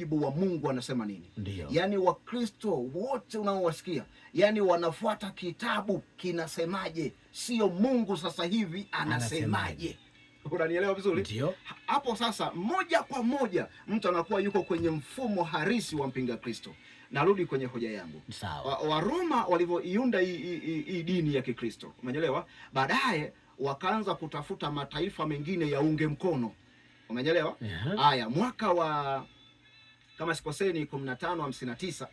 mujibu wa Mungu anasema nini. Ndio. Yaani Wakristo wote unaowasikia, yaani wanafuata kitabu kinasemaje, sio Mungu sasa hivi anasemaje. Anasemaje. Unanielewa vizuri? Ndio. Hapo sasa moja kwa moja mtu anakuwa yuko kwenye mfumo harisi wa mpinga Kristo. Narudi kwenye hoja yangu. Sawa. Waroma walivyoiunda hii dini ya Kikristo, umeelewa? Baadaye wakaanza kutafuta mataifa mengine yaunge mkono, umeelewa? Haya, mwaka wa kama sikosei ni 1559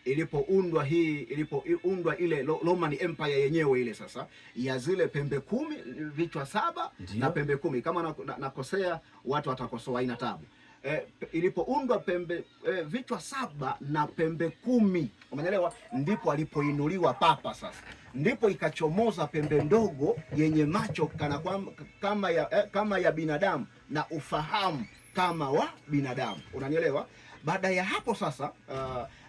ilipoundwa hii ilipoundwa ile Roman Empire yenyewe ile sasa ya zile pembe 10, vichwa 7 na pembe 10. Kama nakosea watu watakosoa, haina tabu. Ilipoundwa pembe vichwa 7 na pembe 10, umeelewa? Ndipo alipoinuliwa papa sasa, ndipo ikachomoza pembe ndogo yenye macho kana kwamba, kama ya binadamu na ufahamu kama wa binadamu, unanielewa? Baada ya hapo sasa,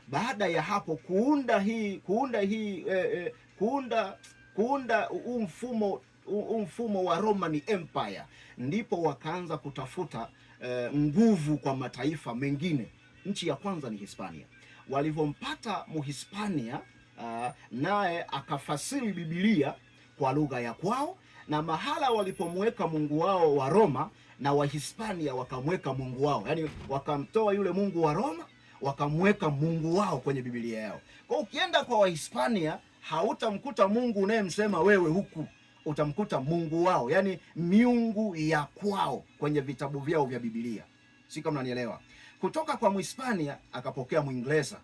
baada ya hapo kuunda hii, kuunda hii, kuunda, kuunda huu mfumo, huu mfumo wa Roman Empire, ndipo wakaanza kutafuta nguvu kwa mataifa mengine. Nchi ya kwanza ni Hispania. Walivyompata Muhispania, naye akafasiri Biblia kwa lugha ya kwao, na mahala walipomweka Mungu wao wa Roma na Wahispania wakamweka Mungu wao, yaani wakamtoa yule Mungu wa Roma wakamweka Mungu wao kwenye Biblia yao. Kwa hiyo ukienda kwa Wahispania hautamkuta Mungu unayemsema wewe huku, utamkuta Mungu wao, yaani miungu ya kwao kwenye vitabu vyao vya Biblia. Si kama unanielewa? Kutoka kwa Mhispania akapokea Mwingereza,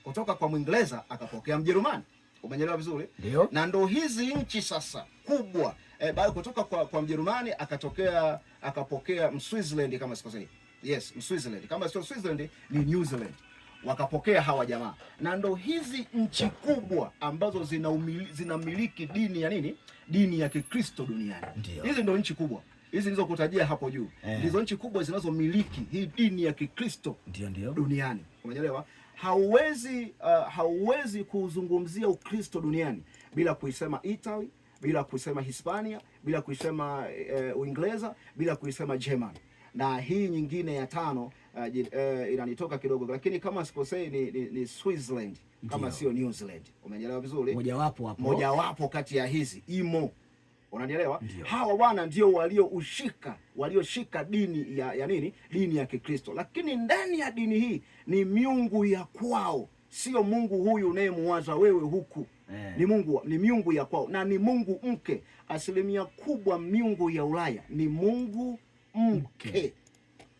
kutoka kwa Mwingereza akapokea Mjerumani. Umeelewa vizuri? Ndio. Na ndo hizi nchi sasa kubwa. Baada kutoka kwa Mjerumani akapokea Mswitzerland kama sikosei. Yes, Mswitzerland. Kama sio Switzerland ni New Zealand. Wakapokea hawa jamaa. Na ndo hizi nchi kubwa ambazo zinamiliki dini ya nini? Dini ya Kikristo duniani. Ndio. Hizi ndo nchi kubwa. Hizi nilizokutajia hapo juu. Ndizo nchi kubwa zinazomiliki hii dini ya Kikristo duniani. Umeelewa? Hauwezi kuzungumzia Ukristo duniani bila kuisema Italy, bila kuisema Hispania, bila kuisema Uingereza, bila kuisema Germany. Na hii nyingine ya tano inanitoka kidogo, lakini kama sikosei ni Switzerland, kama sio New Zealand. Umeelewa vizuri? Mojawapo hapo. Mojawapo kati ya hizi imo. Unanielewa? Ndio. Hawa bwana ndio walioshika dini ya nini? Dini ya Kikristo. Lakini ndani ya dini hii ni miungu ya kwao, sio Mungu huyu unayemuwaza wewe huku. Ni Mungu, ni miungu ya kwao na ni Mungu mke. Asilimia kubwa miungu ya Ulaya ni Mungu mke.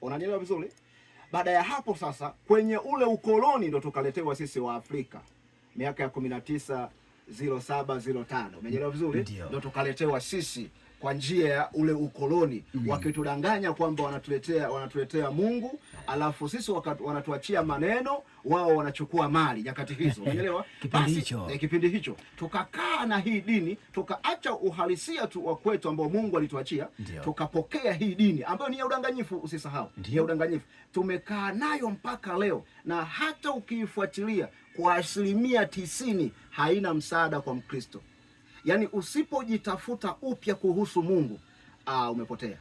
Unanielewa vizuri? Baada ya hapo sasa kwenye ule ukoloni ndo tukaletewa sisi wa Afrika miaka ya 1907-05. Umeelewa vizuri? Ndio. Ndo tukaletewa sisi kwa njia ya ule ukoloni, wakitudanganya kwamba wanatuletea Mungu, alafu sisi wanatuachia maneno, wao wanachukua mali nyakati hizo. Umeelewa? Kipindi Basi, hicho. Kipindi hicho tukakaa na hii dini, tukaacha uhalisia tu wa kwetu ambao Mungu alituachia, tukapokea hii dini ambayo ni ya udanganyifu, usisahau. Ni ya udanganyifu. Tumekaa nayo mpaka leo, na hata ukiifuatilia kwa 90% haina msaada kwa Mkristo. Yaani usipojitafuta upya kuhusu Mungu, umepotea. Umepotea.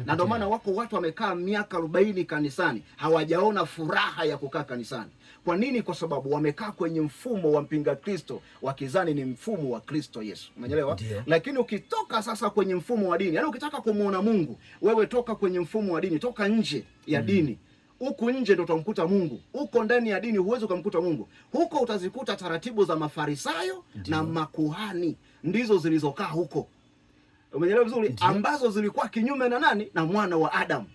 Na ndio maana wako watu wamekaa miaka 40 kanisani, hawajaona furaha ya kukaa kanisani. Kwa nini? Kwa sababu wamekaa kwenye mfumo wa mpinga Kristo, wakizani ni mfumo wa Kristo Yesu. Umeelewa? Ndio. Lakini ukitoka sasa kwenye mfumo wa dini, yaani ukitaka kumuona Mungu, wewe toka kwenye mfumo wa dini, toka nje ya dini. Huku nje ndo utamkuta Mungu. Huko ndani ya dini huwezi ukamkuta Mungu. Huko utazikuta taratibu za Mafarisayo na makuhani, ndizo zilizokaa huko. Umeelewa vizuri? Ambazo zilikuwa kinyume na nani? Na mwana wa Adam.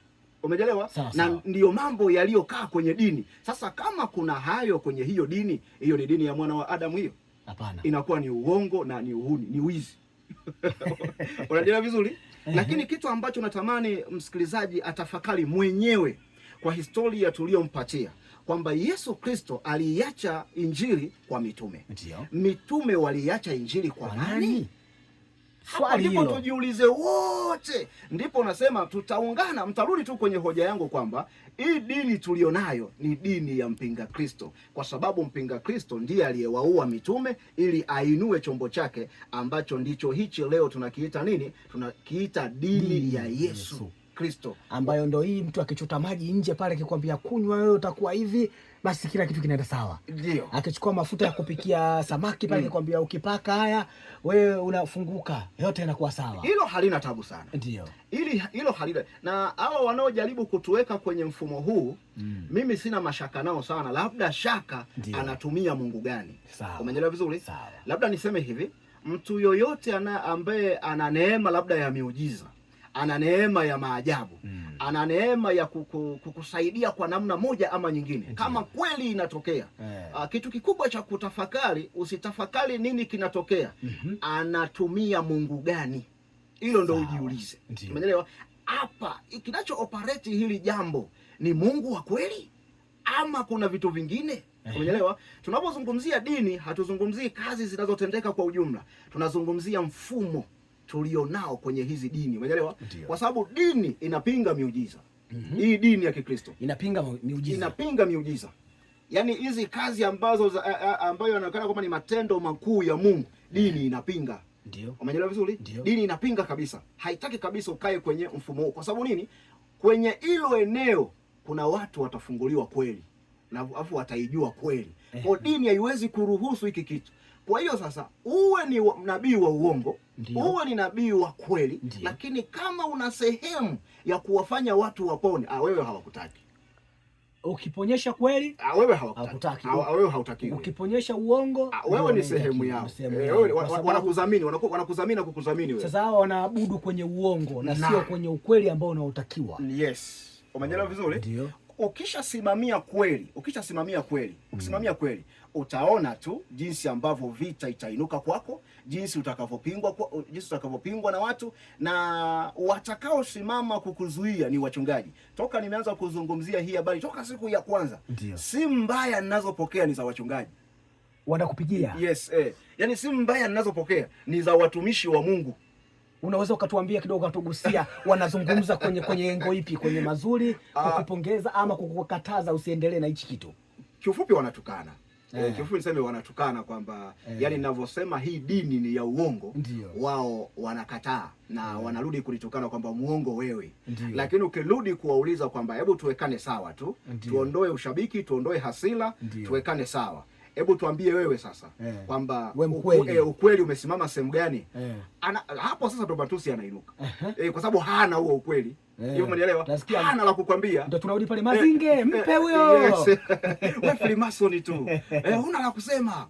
Umeelewa? Na ndiyo mambo yaliyokaa kwenye dini. Sasa kama kuna hayo kwenye hiyo dini, hiyo ni dini ya mwana wa Adam hiyo? Hapana. Inakuwa ni uongo na ni uhuni, ni wizi. Unaelewa vizuri? Lakini kitu ambacho natamani msikilizaji atafakari mwenyewe kwa historia tuliyompatia, kwamba Yesu Kristo aliiacha Injili kwa mitume. Mitume waliiacha Injili kwa Kwa nani? nani? Hapo Swali ndipo hilo. tujiulize wote. Ndipo nasema tutaungana, mtarudi tu kwenye hoja yangu kwamba hii dini tulionayo ni dini ya mpinga Kristo, kwa sababu mpinga Kristo ndiye aliyewaua mitume ili ainue chombo chake ambacho ndicho hichi leo tunakiita nini? Tunakiita dini Dini ya ya Yesu. Yesu. Kristo, ambayo ndo hii mtu akichota maji nje pale akikwambia kunywa wewe utakuwa hivi, basi kila kitu kinaenda sawa. Ndio. Akichukua mafuta ya kupikia samaki pale akikwambia ukipaka haya wewe unafunguka, yote yanakuwa sawa. Hilo halina tabu sana. Ndio. Hilo halina, na hawa wanaojaribu kutuweka kwenye mfumo huu mimi sina mashaka nao sana, labda shaka Ndiyo. Anatumia Mungu gani? Sawa. Umeelewa vizuri? Sawa. Labda niseme hivi, mtu yoyote ambaye ana neema labda ya miujiza, ana neema ya maajabu, ana neema ya kukusaidia kwa namna moja ama nyingine. Ndiyo. Kama kweli inatokea kitu kikubwa cha kutafakari, usitafakari nini kinatokea, anatumia Mungu gani? Hilo ndo ujiulize. Umeelewa? Hapa kinacho operate hili jambo ni Mungu wa kweli ama kuna vitu vingine? Umeelewa? Tunapozungumzia dini hatuzungumzii kazi zinazotendeka kwa ujumla, tunazungumzia mfumo tulionao kwenye hizi dini. Umeelewa? Kwa sababu dini inapinga miujiza. Hii dini ya Kikristo inapinga miujiza. Inapinga miujiza. Yaani hizi kazi ambazo ambayo yanaonekana kwamba ni matendo makuu ya Mungu, dini inapinga. Ndio. Umeelewa vizuri? Ndio. Dini inapinga kabisa. Haitaki kabisa ukae kwenye mfumo huo. Kwa sababu nini? Kwenye hilo eneo kuna watu watafunguliwa kweli na afu wataijua kweli. Kwa dini haiwezi kuruhusu hiki kitu. Kwa hiyo sasa uwe ni nabii wa uongo, uwe ni nabii wa kweli, lakini kama una sehemu ya kuwafanya watu wapone, wewe hawakutaki. Ukiponyesha kweli, wewe hawakutaki. Wewe hautakiwi. Ukiponyesha uongo, wewe ni sehemu yao. Wewe wanakudhamini, wanakudhamini na kukudhamini wewe. Sasa hawa wanaabudu kwenye uongo na sio kwenye ukweli ambao unaotakiwa. Yes. Umeelewa vizuri? Ndio. Ukishasimamia kweli, ukishasimamia kweli, ukisimamia kweli, utaona tu jinsi ambavyo vita itainuka kwako, jinsi utakavyopingwa kwa, jinsi utakavyopingwa na watu, na watakaosimama kukuzuia ni wachungaji. Toka nimeanza kuzungumzia hii habari toka siku ya kwanza, simu mbaya ninazopokea ni za wachungaji. Wanakupigia? Yes, Yaani simu mbaya ninazopokea ni za watumishi wa Mungu. Unaweza ukatuambia kidogo, ukatugusia wanazungumza kwenye engo ipi, kwenye mazuri, kukupongeza ama kukukataza usiendelee na hichi kitu? Kiufupi wanatukana. Kiufupi niseme wanatukana kwamba yani ninavyosema hii dini ni ya uongo, wao wanakataa na wanarudi kulitukana kwamba muongo wewe. Lakini ukirudi kuwauliza kwamba hebu tuwekane sawa tu, tuondoe ushabiki, tuondoe hasira, tuwekane sawa. Hebu tuambie wewe sasa kwamba ukweli umesimama sehemu gani? Hapo sasa ndo matusi anainuka. Kwa sababu hana huo ukweli. Hiyo umenielewa? Hana la kukwambia. Ndio tunarudi pale Mazinge, mpe huyo. Yes. Wewe Freemason tu. Huna la kusema.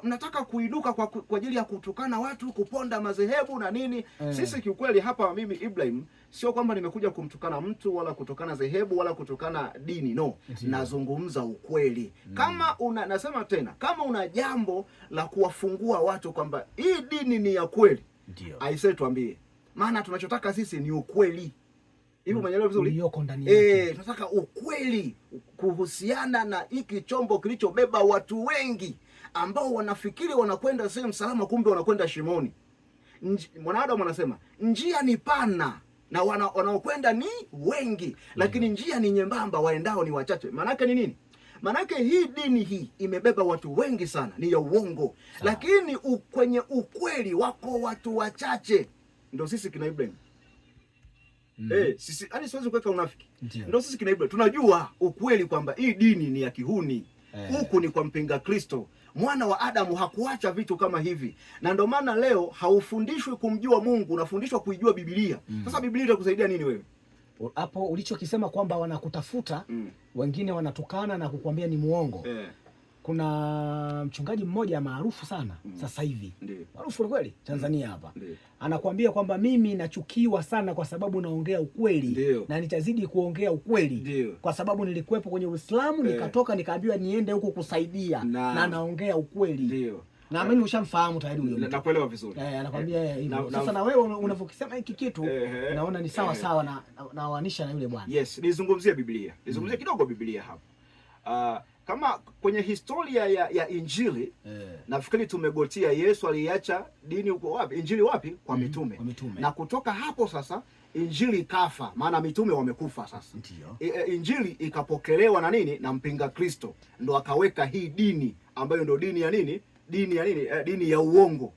Mnataka kuinuka kwa ajili ya kutukana watu, kuponda madhehebu na nini? Sisi kiukweli hapa mimi Ibrahim sio kwamba nimekuja kumtukana mtu wala kutukana dhehebu wala kutukana dini, no. Nazungumza ukweli. Kama una, nasema tena, kama una jambo la kuwafungua watu kwamba hii dini ni ya kweli, aisee tuambie. Maana tunachotaka sisi ni ukweli. Hivi umeelewa vizuri? Ulioko ndani yake. Tunataka ukweli kuhusiana na hiki chombo kilichobeba watu wengi ambao wanafikiri wanakwenda sehemu salama, kumbe wanakwenda shimoni. Mwanadamu anasema njia ni pana na wanaokwenda ni wengi, lakini njia ni nyembamba, waendao ni wachache. Maana ni nini? Maanake hii dini hii imebeba watu wengi sana, ni ya uongo. Lakini kwenye ukweli wako watu wachache. Ndio sisi kina Ibrahim. Sisi yani siwezi kuweka unafiki. Ndio sisi kina Ibrahim tunajua ukweli kwamba hii dini ni ya kihuni. Huku ni kwa mpinga Kristo. Mwana wa Adamu hakuacha vitu kama hivi. Na ndio maana leo haufundishwi kumjua Mungu, unafundishwa kuijua Biblia. Sasa Biblia itakusaidia nini wewe? Hapo ulichokisema kwamba wanakutafuta, wengine wanatukana na kukuambia ni muongo. Kuna mchungaji mmoja maarufu sana sasa hivi, maarufu kweli Tanzania hapa, anakuambia kwamba mimi nachukiwa sana kwa sababu naongea ukweli. Na nitazidi kuongea ukweli. Kwa sababu nilikuwepo kwenye Uislamu, nikatoka nikaambiwa niende huko kusaidia, na naongea ukweli. Na mimi ushamfahamu tayari huyo mtu. Nakuelewa vizuri. Anakuambia hivyo. Sasa na wewe unavyokisema hiki kitu naona ni sawa sawa na naoanisha na yule bwana. Yes, nizungumzie Biblia. Nizungumzie kidogo Biblia hapa. Kama kwenye historia ya Injili, nafikiri tumegotia Yesu aliacha dini huko wapi? Injili wapi? Kwa mitume. Na kutoka hapo sasa Injili ikafa, maana mitume wamekufa sasa. Injili ikapokelewa na nini? Na mpinga Kristo. Ndo akaweka hii dini ambayo ndo dini ya nini? Dini ya nini? Dini ya uongo.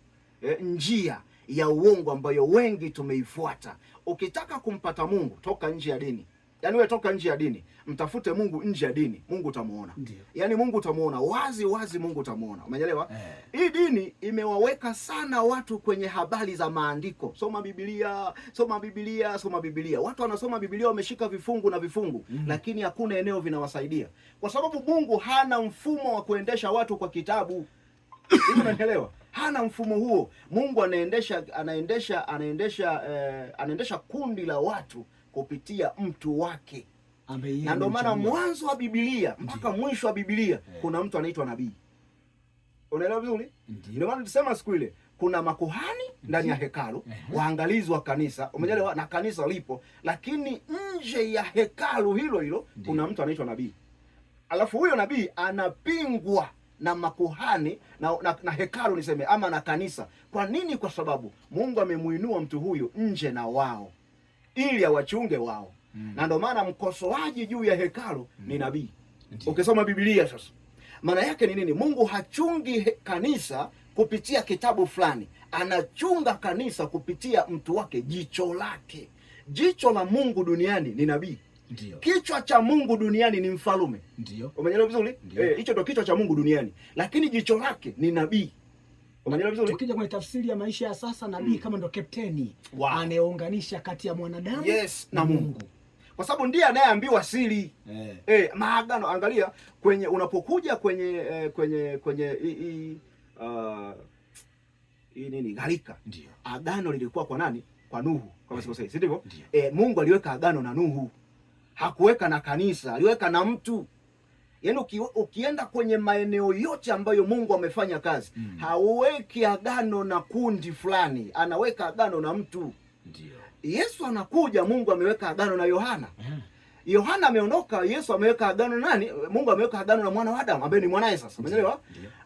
Njia ya uongo ambayo wengi tumeifuata. Ukitaka kumpata Mungu, toka nje ya dini. Yaani wewe toka nje ya dini, mtafute Mungu nje ya dini, Mungu utamuona. Yaani Mungu utamuona wazi wazi, Mungu utamuona. Umeelewa? Hii dini imewaweka sana watu kwenye habari za maandiko. Soma Biblia, soma Biblia, soma Biblia. Watu wanasoma Biblia wameshika vifungu na vifungu, lakini hakuna eneo vinawasaidia. Kwa sababu Mungu hana mfumo wa kuendesha watu kwa kitabu. Hivi unanielewa? Hana mfumo huo. Mungu anaendesha kundi la watu kupitia mtu wake. Na ndio maana mwanzo wa Biblia mpaka mwisho wa Biblia kuna mtu anaitwa nabii. Unaelewa vizuri? Ndio maana tulisema siku ile kuna makuhani ndani ya hekalu, waangalizi wa kanisa, umeelewa, na kanisa lipo, lakini nje ya hekalu hilo hilo kuna mtu anaitwa nabii. Alafu huyo nabii anapingwa na makuhani na hekalu niseme, ama na kanisa. Kwa nini? Kwa sababu Mungu amemuinua mtu huyu nje na wao ili awachunge wao. Na ndio maana mkosoaji juu ya hekalu ni nabii. Ukisoma Biblia sasa, maana yake ni nini? Mungu hachungi kanisa kupitia kitabu fulani, anachunga kanisa kupitia mtu wake, jicho lake. Jicho la Mungu duniani ni nabii. Ndiyo. Kichwa cha Mungu duniani ni mfalume. Ndiyo. Umeelewa vizuri? Hicho ndio kichwa cha Mungu duniani, lakini jicho lake ni nabii. Umeelewa vizuri? Tukija kwenye tafsiri ya maisha ya sasa, nabii kama ndo kapteni anayeunganisha kati ya mwanadamu na Mungu. Kwa sababu ndiye anayeambiwa siri. Maagano, angalia kwenye unapokuja kwenye kwenye hii nini gharika. Ndiyo. Agano lilikuwa kwa nani? Kwa Nuhu, kama sikosei, si ndivyo? Mungu aliweka agano na Nuhu. Hakuweka na kanisa, aliweka na mtu. Yaani ukienda kwenye maeneo yote ambayo Mungu amefanya kazi, hauweki agano na kundi fulani, anaweka agano na mtu. Ndiyo. Yesu anakuja, Mungu ameweka agano na Yohana. Yohana ameondoka, Yesu ameweka agano na nani? Mungu ameweka agano na mwana wa Adamu ambaye ni mwanae sasa. Umeelewa?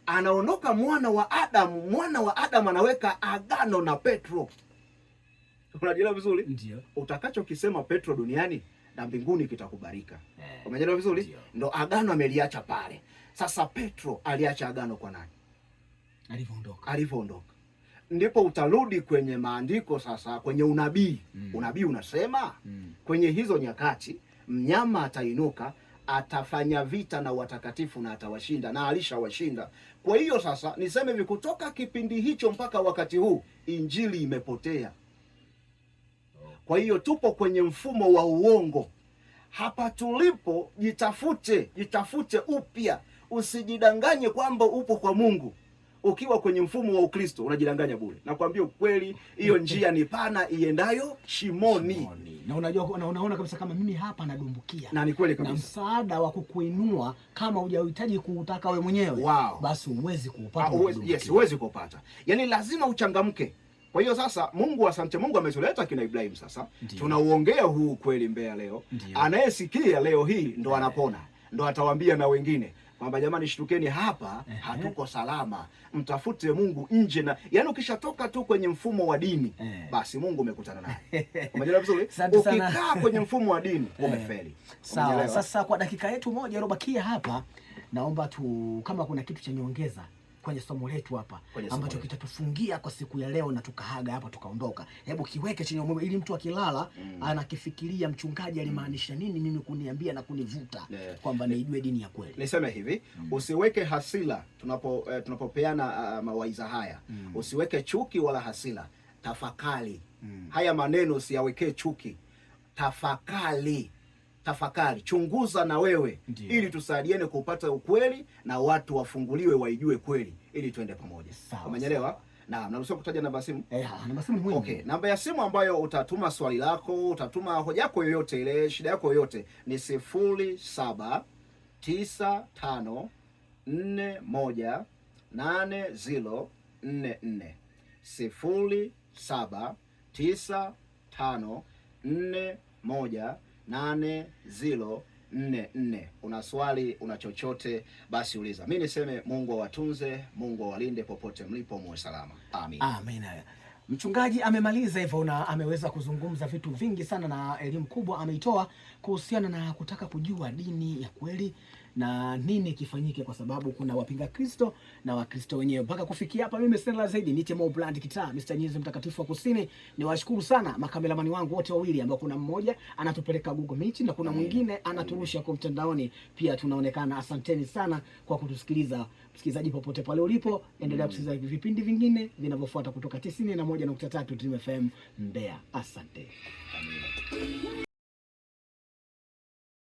Anaondoka mwana wa Adamu, mwana wa Adamu anaweka agano na Petro. Unaelewa vizuri? Ndiyo. Utakachokisema Petro duniani na mbinguni kitakubalika. Umeelewa vizuri? Ndo agano ameliacha pale. Sasa Petro aliacha agano kwa nani? Alivyoondoka. Alivyoondoka. Ndipo utarudi kwenye maandiko sasa, kwenye unabii. Unabii unasema kwenye hizo nyakati mnyama atainuka, atafanya vita na watakatifu na atawashinda, na alishawashinda. Kwa hiyo sasa niseme hivi, kutoka kipindi hicho mpaka wakati huu injili imepotea. Kwa hiyo tupo kwenye mfumo wa uongo. Hapa tulipo, jitafute, jitafute upya. Usijidanganye kwamba upo kwa Mungu. Ukiwa kwenye mfumo wa Ukristo unajidanganya bure. Nakwambia ukweli, hiyo njia ni pana iendayo shimoni. Na unajua, na unaona kabisa kama mimi hapa nadumbukia. Na ni kweli kabisa. Na msaada wa kukuinua kama hujahitaji kuutaka wewe mwenyewe, basi huwezi kuupata. Yes, huwezi kuupata. Yaani lazima uchangamke. Kwa hiyo sasa Mungu, asante Mungu ametuleta kina Ibrahim sasa. Tunauongea huu kweli Mbeya leo. Anayesikia leo hii ndo anapona. Ndo atawaambia na wengine kwamba jamani, shtukeni hapa, hatuko salama. Mtafute Mungu nje na, yaani ukishatoka tu kwenye mfumo wa dini, basi Mungu umekutana naye. Umeelewa vizuri? Ukikaa kwenye mfumo wa dini umefeli. Sawa. Sasa kwa dakika yetu moja iliyobakia hapa, naomba tu kama kuna kitu cha nyongeza kwenye somo letu hapa ambacho kitatufungia kwa siku ya leo na tukahaga hapa tukaondoka. Hebu kiweke chini ya ili mtu akilala anakifikiria mchungaji alimaanisha nini mimi kuniambia na kunivuta kwamba niijue dini ya kweli. Niseme hivi, usiweke hasira tunapopeana mawaidha haya. Usiweke chuki wala hasira. Tafakari. Haya maneno usiyawekee chuki. Tafakari. Tafakari, chunguza na wewe. Ndiyo. Ili tusaidiane kupata ukweli na watu wafunguliwe waijue kweli ili tuende pamoja. Umeelewa? Na naruhusiwa kutaja namba ya simu? Namba ya simu muhimu. Okay, namba ya simu ambayo utatuma swali lako, utatuma hoja yako yoyote ile, shida yako yoyote ni 0795418044. 0795418044. Una swali, una chochote, basi uliza. Mimi niseme Mungu awatunze, Mungu awalinde popote mlipo, muwe salama. Amin. Amin. Mchungaji amemaliza hivyo na ameweza kuzungumza vitu vingi sana na elimu kubwa ameitoa kuhusiana na kutaka kujua dini ya kweli na nini kifanyike, kwa sababu kuna wapinga Kristo na Wakristo wenyewe. Mpaka kufikia hapa, mimi sina la zaidi. Niite Mo Brand Kitaa, Mr. Nyizi mtakatifu wa Kusini. Niwashukuru sana makameramani wangu wote wawili, ambao kuna mmoja anatupeleka Google Meet na kuna mwingine anaturusha kwa mtandaoni, pia tunaonekana. Asanteni sana kwa kutusikiliza. Msikilizaji popote pale ulipo, endelea kusikiliza vipindi vingine vinavyofuata kutoka 91.3 Dream FM Mbeya. Asante.